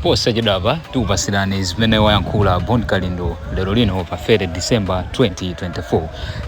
Posachedwapa tikupasirani zimene wayankhula Bon Kalindo lero lino pa 30 December 2024.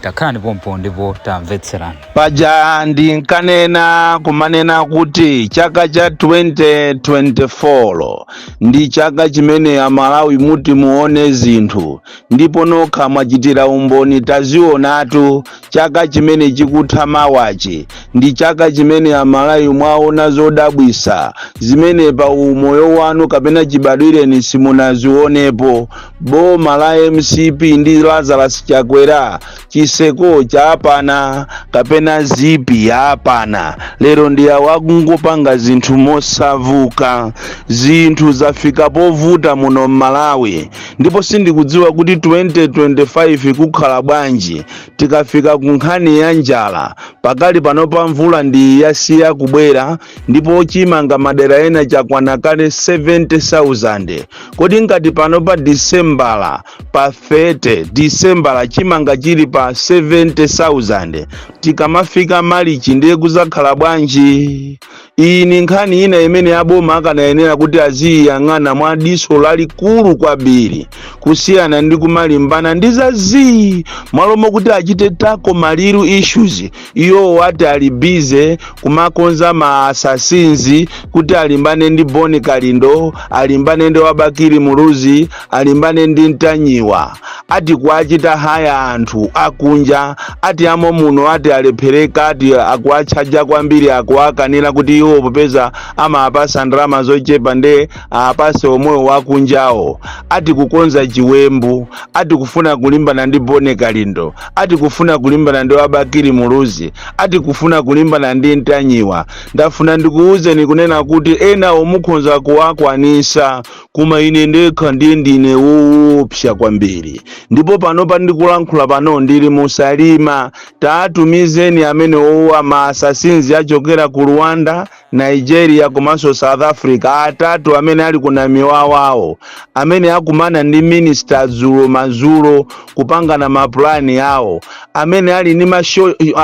Takhalani pompo ndipo tamvetserani. Paja ndinkanena kumanena kuti chaka cha 2024 ndi chaka chimene Amalawi muti muone zinthu, ndipo nokha mwachitira umboni, tazionatu. Chaka chimene chikutha mawachi ndi chaka chimene Amalawi mwaona zodabwisa zimene pa umoyo wanu kapena chibadwireni simunazionepo. Boma la MCP ndi Lazarus Chakwera, chiseko chapana kapena zipi yapana, lero ndi awakungopanga zinthu mosavuka. Zinthu zafika povuta muno m'Malawi, ndipo sindikudziwa kuti 2025 kukhala bwanji tikafika ku nkhani ya njala. Pakali pano pa mvula ndi yasiya kubwera, ndipo chimanga madera ena chakwana kale 70,000. Kodi ngati pano pa Disembala, pa 30 Disembala, chimanga chili pa 70,000, tikamafika Malichi ndiye kuzakhala bwanji? Iyi ni nkhani ina imene aboma akanayenera kuti aziyang'ana mwa diso lalikulu kwambiri, kusiyana ndi kumalimbana ndi zazii. Mwalomo kuti achite tackle ma real issues, iwo ati ali busy kumakonza ma assassins kuti alimbane ndi Boni Kalindo, alimbane ndi Wabakiri Muluzi, alimbane ndi Ntanyiwa. Ati kuachita hire anthu akunja, ati amo muno ati alephereka, ati akuatchaja kwambiri, akuakanira kuti iwo popeza amapasa ndalama zochepa nde apase omwewo wakunjawo. Ati kukonza chiwembu, ati kufuna kulimbana ndi Bone Kalindo, ati kufuna kulimbana ndi Wabakiri Muluzi, ati kufuna kulimbana ndi Ntanyiwa. Ndafuna ndikuwuzeni kunena kuti ena omukhonza kuwakwanisa, koma ine ndekha ndiye ndine woopsa kwambiri. Ndipo pano ndikulankhula pano ndili musalima. Taatumizeni amene owa ma assassins achokera ku Rwanda, Nigeria komanso South Africa, atatu amene ali kunamiwawawo, amene akumana ndi minister dzulo madzulo kupangana mapulani awo, amene ali ndi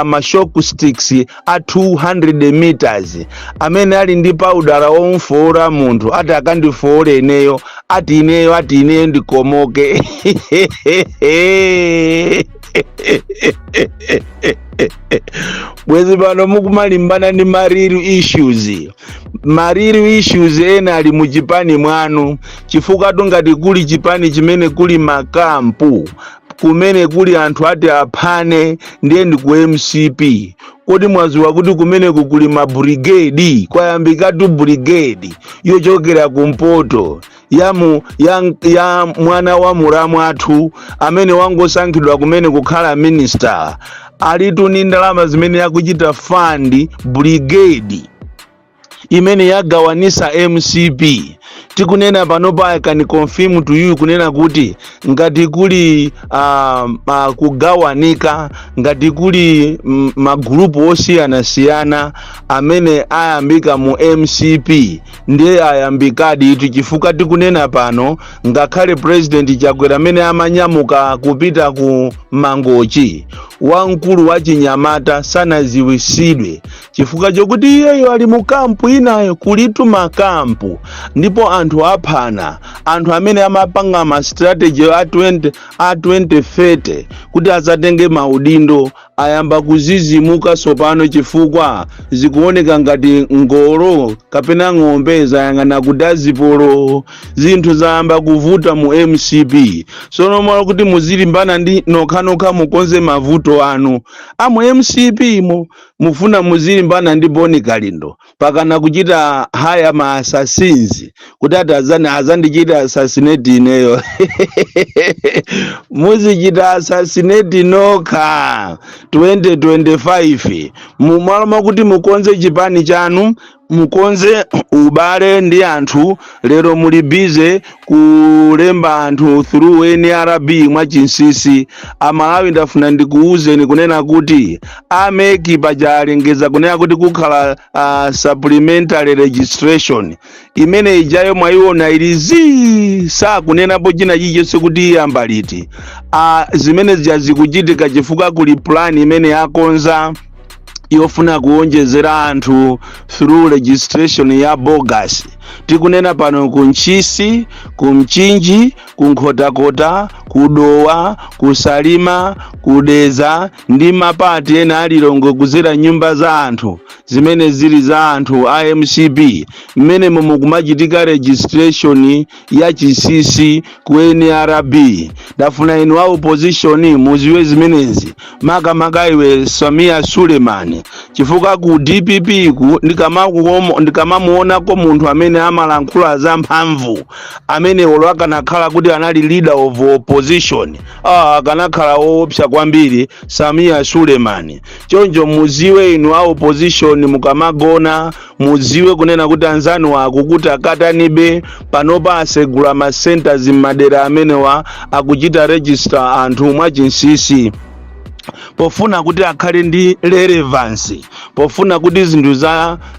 ma shock sticks a 200 meters, amene ali ndi powder omfoora munthu. Ati akandifoore ineyo, ati ineyo, ati ineyo ndikomoke. Bwezi pano mukumalimbana ndi ma real issues. Ma real issues ena ali muchipani mwanu, chifukwa tungati kuli chipani chimene kuli makampu, kumene kuli anthu ati aphane, ndiye ndi ku MCP. Kodi mwaziwa kuti kumeneku kuli mabrigade? Kwayambikatu brigade yochokera kumpoto ya mwana wa mulamu athu amene wangosankhidwa kumene kukhala minister. Alitu ni ndalama zimene akuchita fund brigade imene yagawanisa MCP. Tikunena panopa, I can confirm to you kunena kuti ngati kuli kugawanika, ngati kuli magulupu osiyanasiyana amene ayambika mu MCP, ndiye ayambikadi itu, chifukwa tikunena pano ngakhale President Chakwera amene amanyamuka kupita ku Mangochi, wamkulu wa chinyamata sanaziwisidwe, chifukwa chokuti iyeyo ali mu kampu inayo. Kulitu makampu, ndipo anthu aphana. Anthu amene amapanga ma strategy a 20 a 2030 kuti azatenge maudindo ayamba kuzizimuka sopano, chifukwa zikuoneka ngati ngolo kapena ng'ombe zayang'ana kudazipolo. Zinthu zayamba kuvuta mu MCP. Sono mwalo kuti muzilimbana ndi nokhanokha, mukonze mavuto anu amu MCP mo, mufuna muzilimbana ndi Boni Kalindo, pakana kuchita hire ma assassins kuti ati azandichita assassinate ineyo. Muzichita assassinate nokha 2025. Mumalo mwakuti mukonze chipani chanu, mukonze ubale ndi anthu, lero muli busy kulemba anthu through NRB mwachinsinsi. Amalawi, ndafuna ndikuwuzeni kunena kuti a MEC paja alengeza kunena kuti kukhala supplementary registration. Imene ijayo mwayiona ili zii, sakunenapo china chilichonse kuti iyamba liti. Zimene zija zikuchitika chifukwa kuli plan imene yakonza Yofuna kuwonjezera anthu through registration ya bogus. Tikunena pano, ku Ntchisi, ku Mchinji, ku Nkhotakota, ku Dowa, ku Salima, ku Dedza ndi mapati ena alilongo, kuzera nyumba za anthu zimene zili za anthu a MCP, mmenemo mukumachitika registration ya chinsinsi ku NRB. Ndafuna inu a opposition muziwe zimenezi, makamaka iwe Samia Suleiman, chifukwa ku DPP ku ndikamamuonako munthu amene amalankhula za mphamvu, amene olo akanakhala kuti anali leader of opposition, akanakhala woopsa kwambiri, Samia Suleiman. Choncho muziwe inu a opposition, mukamagona muziwe kunena kuti anzanu akukuti akatanibe. Panopa asegula ma centers m'madera amenewa, akuchita register anthu mwachinsinsi pofuna kuti akhale ndi relevance, pofuna kuti zinthu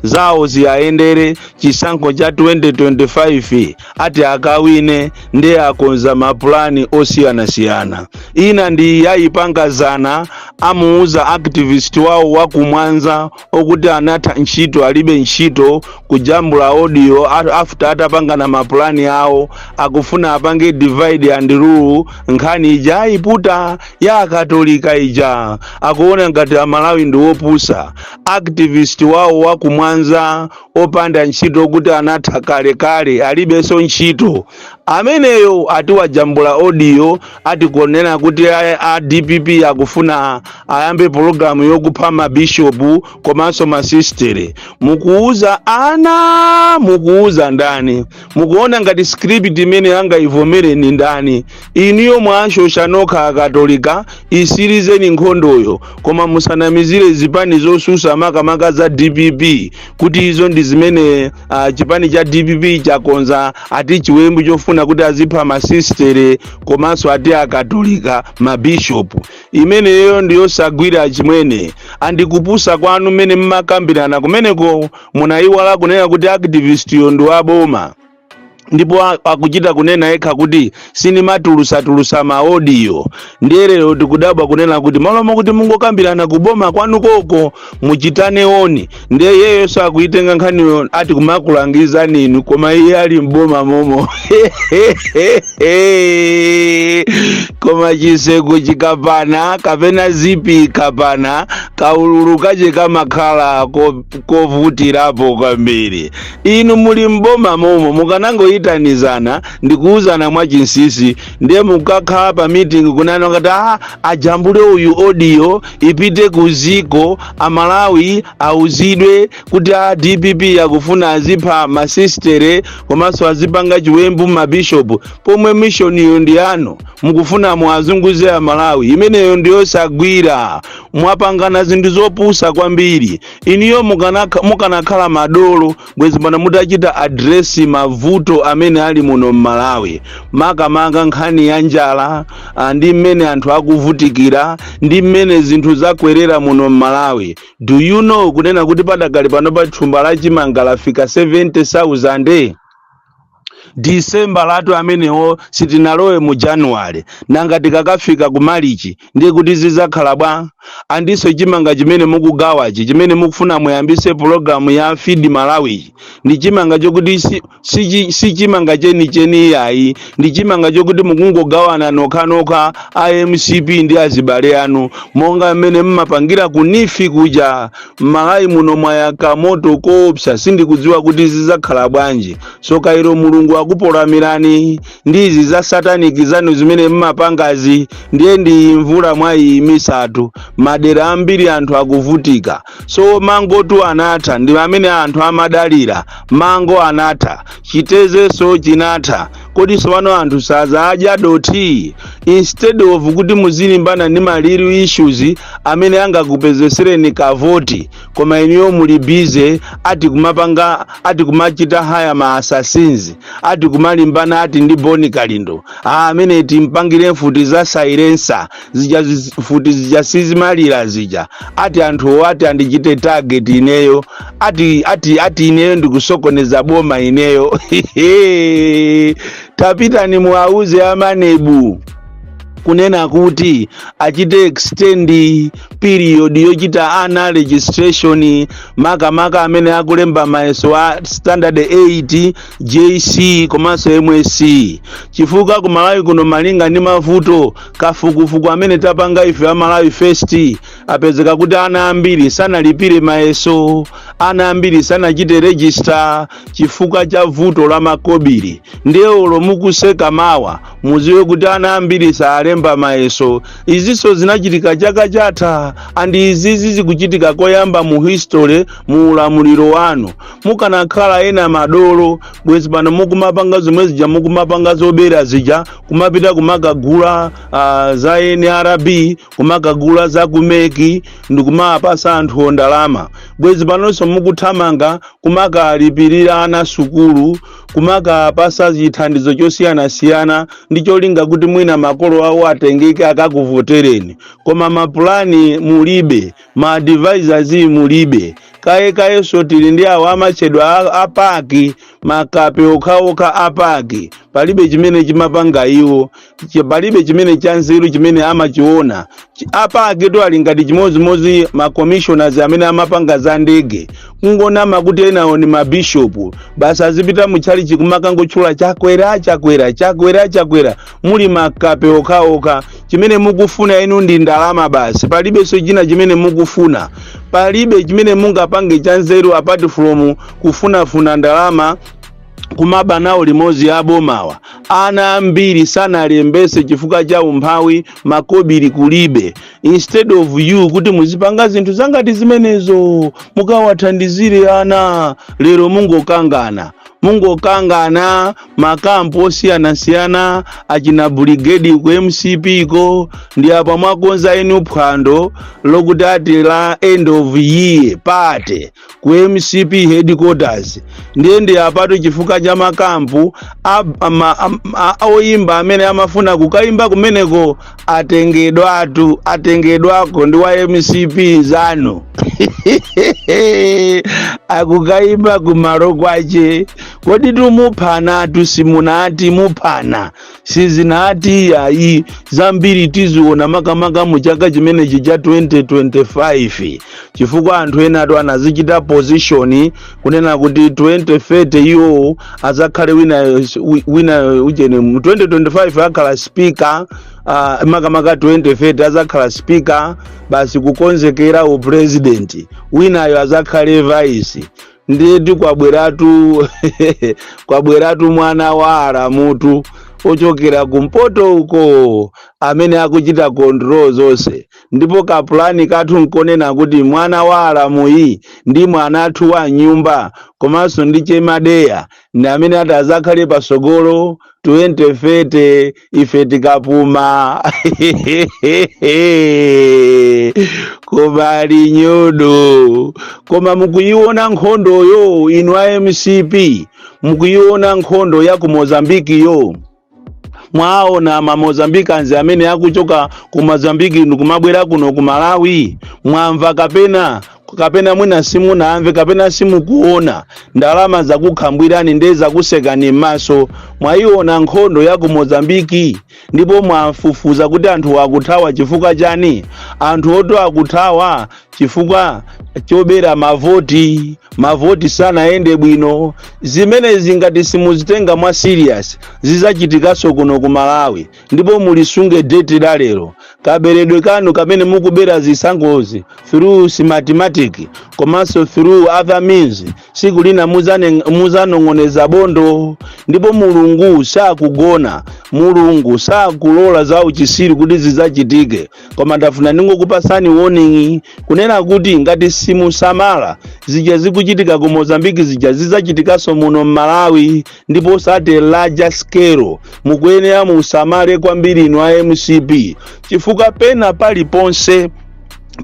zawo ziyayendere. Chisankho cha 2025 ati akawine, ndiye akonza mapulani osiyanasiyana. Ina ndi yayipangazana, amuuza activist wawo wa kumwanza okuti anatha ntchito, alibe ntchito, kujambula audio after atapangana mapulani awo, akufuna apange divide and rule. Nkhani ija ayiputa ya Akatolika ija, akuona ngati Amalawi ndi wopusa. Activist wawo wa kumwanza opanda ntchito, kuti anatha kalekale, alibenso ntchito, ameneyo ati wajambula audio, ati kuonera kuti a DPP akufuna ayambe pologalamu yokupha mabishopu komanso masistere. Mukuuza ana, mukuuza ndani? Mukuona ngati script imene angayivomere ni ndani? Iniyo mwashosha nokha Akatolika, isirizeni nkhondoyo, koma musanamizire zipani zosusa, makamaka za DPP, kuti izo ndi zimene chipani cha DPP chakonza, ati chiwembu chofuna kuti azipha masistere komanso ati Akatolika, mabishopu. Imeneyo ndiyosagwira chimwene, andikupusa kwanu mmene mmakambirana kumeneko. Munayiwala kunena kuti activist yo ndi waboma, ndipo akuchita kunena yekha kuti sindimatulusa-tulusa ma audio. Ndiye lero tikudabwa kunena kuti malo mokuti mungokambirana kuboma kwanu koko muchitane oni, ndiye yeyo sakuitenga nkhaniyo, ati kumakulangizani inu, koma iye ali mboma momo. Koma chiseko chikapana kapena zipi ikapana, kaululu kache kamakhala kovutirapo kwambiri. Inu muli mboma momo, mukanangoyitanizana ndikuwuzana mwachinsinsi. Ndiye mukakhala pa meeting kunena ngati ajambule uyu audio ipite ku ziko, Amalawi auzidwe kuti a DPP akufuna azipha masistere komanso azipanga chiwembu mabishopu, pomwe mission iyo ndi yanu, mukufuna muazunguze Amalawi. Imeneyo ndiyosagwira. Mwapangana zinthu zopusa kwambiri. Iniyo mukanakhala madolo, bwezi pano mutachita address mavuto amene ali muno mMalawi, makamaka nkhani ya njala, ndi mmene anthu akuvutikira, ndi mmene zinthu zakwerera muno mMalawi. Do you know kunena kuti padakali pano pa thumba la chimanga lafika 70,000? Disemba latu amenewo, sitinalowe mu Januwale. Nanga tikakafika ku Marichi ndiye kuti zizakhala bwa? Andiso chimanga chimene mukugawachi, chimene mukufuna muyambise pologalamu ya Feed Malawichi, ndi chimanga chokuti si chimanga chenicheni yayi. Ndi chimanga chokuti mukungogawana nokhanokha a MCP ndi azibale anu, monga mmene mmapangira ku NEEF kuja. M'Malawi muno mwayaka moto koopsa, sindikudziwa kuti zizakhala bwanji. So kairo Mulungu akupolamirani ndi izi za satanic zanu zimene mmapangazi. Ndiye ndi mvula mwayimisatu, madera ambiri anthu akuvutika. So mangotu anatha, ndi amene anthu amadalira. Mango anatha, chitezeso chinatha. Kodi sopano anthu sazadya doti? Instead of kuti muzilimbana ndi ma real issues amene angakupezesereni kavoti, koma iniyo muli busy ati kumapanga, ati kumachita hire ma assassins, ati kumalimbana ati ndi Boni Kalindo, amene timpangire mfuti za silencer zija, mfuti zija sizimalira zija, ati anthuwo ati andichite target ineyo, ati ineyo ndikusokoneza boma ineyo. Tapitani muauze amanebu. Kunena kuti achite extend period yochita ana registration, makamaka amene akulemba mayeso a standard 8, JC komanso MSC, chifukwa ku Malawi kuno, malinga ndi mavuto kafukufuku amene tapanga ife a Malawi First, apezeka kuti ana ambiri sanalipire mayeso, ana ambiri sanachite register chifukwa cha vuto la makobiri. Ndiye olo mukuseka mawa, muziwe kuti ana ambiri salemba mayeso. Izinso zinachitika chaka chatha, and izizi zikuchitika koyamba mu history mu ulamuliro wanu. Mukanakhala ena madolo, bwezi pano mukumapanga zomwe zija mukumapanga, zobera zija, kumapita kumakagula za NRB, kumakagula za ku MEC ndikumapasa anthu ndalama. Bwezi panonso mukuthamanga kumakalipirira ana sukulu, kumakapasa chithandizo chosiyanasiyana ndi cholinga kuti mwina makolo awo atengeke akakuvotereni. Koma mapulani mulibe, ma advisors mulibe. Kaye kayenso tili ndi awo amatchedwa a PAC, makape okhaokha a PAC. Palibe chimene chimapanga iwo, palibe chimene chanzeru chimene amachiona. A PAC to ali ngati chimodzimodzi ma commissioners amene amapanga za ndege, kungonama kuti enawo ni mabishopu basi, azipita mutchalichi kumakangotchula "Chakwera, Chakwera, Chakwera, Chakwera". Muli makape okhaokha. Chimene mukufuna inu ndi ndalama basi, palibenso china chimene mukufuna. Palibe chimene mungapange chanzeru apart from kufunafuna ndalama, kumaba nawo limodzi abomawa. Ana ambiri sanalembese chifukwa cha umphawi, makobiri kulibe. Instead of you kuti muzipanga zinthu zangati zimenezo, mukawathandizire ana, lero mungokangana, mungokangana makampu osiyanasiyana, achina brigade ku MCP ko. Ndi apa mwakonza inu phwando lokuti ati la end of year party ku MCP headquarters. Ndiye ndi apatu chifukwa cha makampu oyimba amene amafuna kukayimba kumeneko atengedwatu, atengedwako ndi wa MCP zanu, akukayimba kumalo kwache. Kodi tumuphanatu? Simunati muphana, sizinati ayi. Zambiri tiziona makamaka mu chaka chimenechi cha 2025, chifukwa anthu enatu anazichita position kunena kuti 2030 iwo azakhale wina, wina uchene mu 2025 akhala speaker, makamaka 2030 azakhala speaker basi, kukonzekera upresident, winayo azakhale vice. Ndiye kwabweratu, kwabweratu mwana wa alamutu ochokera kumpoto uko amene akuchita control zonse. Ndipo kapulani kathu nkonena kuti mwana wa alamuyi ndi mwanathu wa nyumba komanso ndi chemadeya ndi amene ati azakhale pasogolo 2030 ife tikapuma. Koma ali nyodo. Koma mukuiona nkhondoyo, inu a MCP? Mukuiona nkhondo ya ku Mozambikiyo? Mwaona ma Mozambicans amene akuchoka ku Mozambiki ndikumabwera kuno ku Malawi? Mwamva kapena mwina simunamve kapena simukuona? Ndalama zakukhambwirani ndiye zakusekani m'maso. Mwayiona nkhondo ya ku Mozambiki? Ndipo mwafufuza kuti anthu akuthawa chifukwa chani? Anthu oto akuthawa chifukwa chobera mavoti, mavoti sanayende bwino. Zimenezi ngati simuzitenga mwa serious, zizachitikanso kuno ku Malawi. Ndipo mulisunge date la lero. Kaberedwe kanu kamene mukubera zisankhozi through Smartmatic komanso through other means, siku lina muzanong'oneza bondo. Ndipo Mulungu sakugona, Mulungu sakulola za uchisiru kuti zidzachitike. Koma ndafuna ndingokupasani warning kunena kuti ngati simusamala, zija zikuchitika ku Mozambiki zija zidzachitikanso muno m'Malawi, ndipo osati larger scale. Mukuyenera musamale kwambiri inu a MCP, chifukwa pena paliponse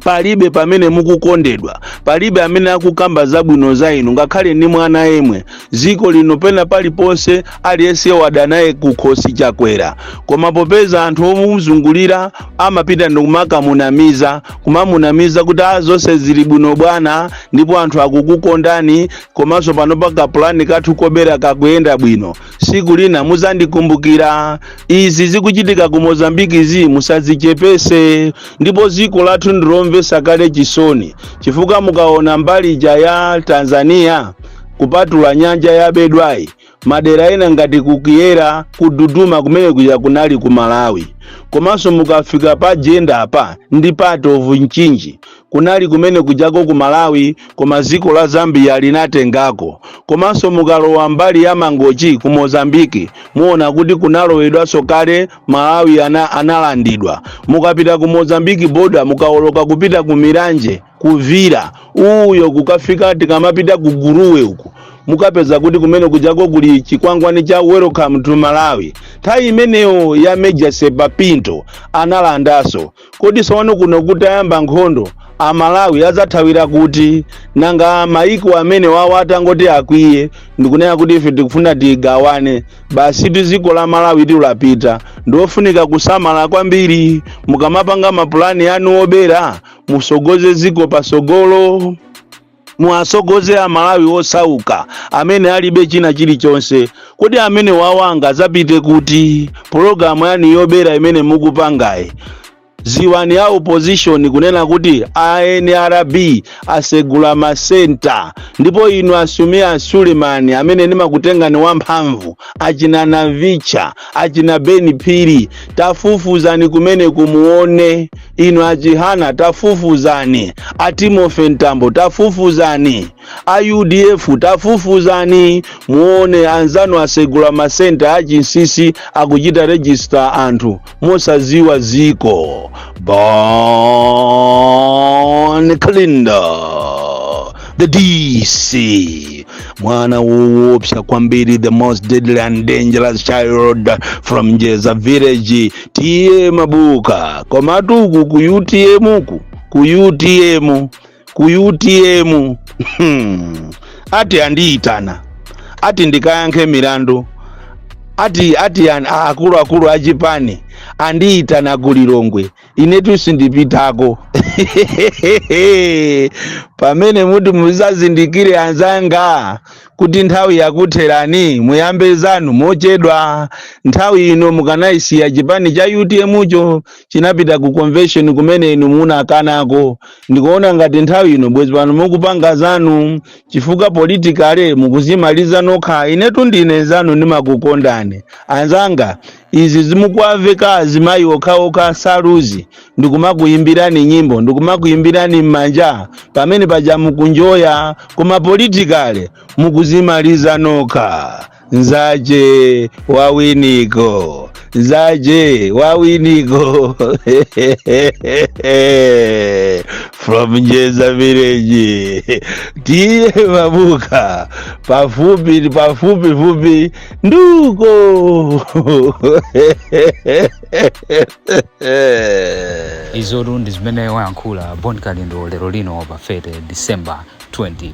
Palibe pamene mukukondedwa, palibe amene akukamba zabwino za inu, ngakhale ndi mwana yemwe. Dziko lino pena paliponse aliyense wadanaye kukhosi Chakwera. Koma popeza anthu omuzungulira amapita ndikumakamunamiza, kumamunamiza kuti a zonse zili bwino bwana, ndipo anthu akukukondani, komanso pano pa kapulani kathu kobera kakuyenda bwino. Siku lina muzandikumbukira. Izi zikuchitika ku Mozambiki zi musazichepese. Ndipo dziko lathu ndilomvetsa kale chisoni, chifukwa mukaona mbali ija ya Tanzania, kupatula nyanja ya Bedwayi, madera ena ngati kukiyera, kududuma, kumene kuja kunali ku Malawi. Komanso mukafika pa Jenda apa ndi part of Mchinji, kunali kumene kujako ku Malawi, koma dziko la Zambia linatengako. Komanso mukalowa mbali ya Mangochi ku Mozambiki, muona kuti kunalowedwanso kale Malawi, analandidwa. Mukapita ku Mozambiki border, mukawoloka kupita ku Milanje, kuvira uyo, kukafika tikamapita ku Guruwe uku, mukapeza kuti kumene kujako kuli chikwangwani cha "Welcome to Malawi". Nthawi imeneyo ya Major Serpa Pinto analandaso. Kodi sowano kuno kutayamba nkhondo, Amalawi adzathawira kuti? Nanga maiko amene wawo atangoti akwiye ndikunena kuti ife tikufuna tigawane, basi dziko la Malawi tilapita. Ndiofunika kusamala kwambiri mukamapanga mapulani anu obera. Musogoze dziko pasogolo, muwasogoze Amalawi osauka amene alibe china chilichonse. Kodi amene wawanga adzapite kuti pologalamu yanu yobera imene mukupangayi? Ziwani a opposition kunena kuti a NRB asegula masenta. Ndipo inu Asumia Sulemani amene ndimakutengani wamphamvu, achina Navicha, achina Beni Phiri, tafufuzani kumene kumuone. Inu achihana, tafufuzani. A Timothy Mtambo, tafufuzani. A UDF, tafufuzani muone anzanu asegula masenta achinsinsi, akuchita register anthu mosaziwa ziko. Bon Kalindo, the DC, mwana woopsa kwambiri, the most deadly and dangerous child from Njeza village, T/A Mabuka. Komatu uku ku UTM, uku ku UTM, ku UTM, ati andiyitana, ati ndikayankhe milandu, ati akuluakulu achipani andiyitana ku Lilongwe. Inetu sindipitako. Pamene muti muzazindikire anzanga kuti nthawi yakutherani, muyambe zanu mochedwa. Nthawi ino mukanayisiya chipani cha UTM cho chinapita ku convention kumene inu munakanako. Ndikuona ngati nthawi ino bwezi pano mukupanga zanu, chifukwa politically mukuzimaliza nokha. Inetu ndine zanu, ndimakukondani anzanga. Izi zimukwaveka azimayi okhaokha saluzi, ndikumakuyimbirani nyimbo, ndikumakuyimbirani m'manja pamene paja mukunjoya, koma politically mukuzimaliza nokha. Nzache wawiniko, nzache wawiniko from Njeza village, T/A Mabuka, pafupi pafupi fupi nduko. Izotu ndi zimene wayankhula Bon Kalindo lero lino pa 30 December 2024.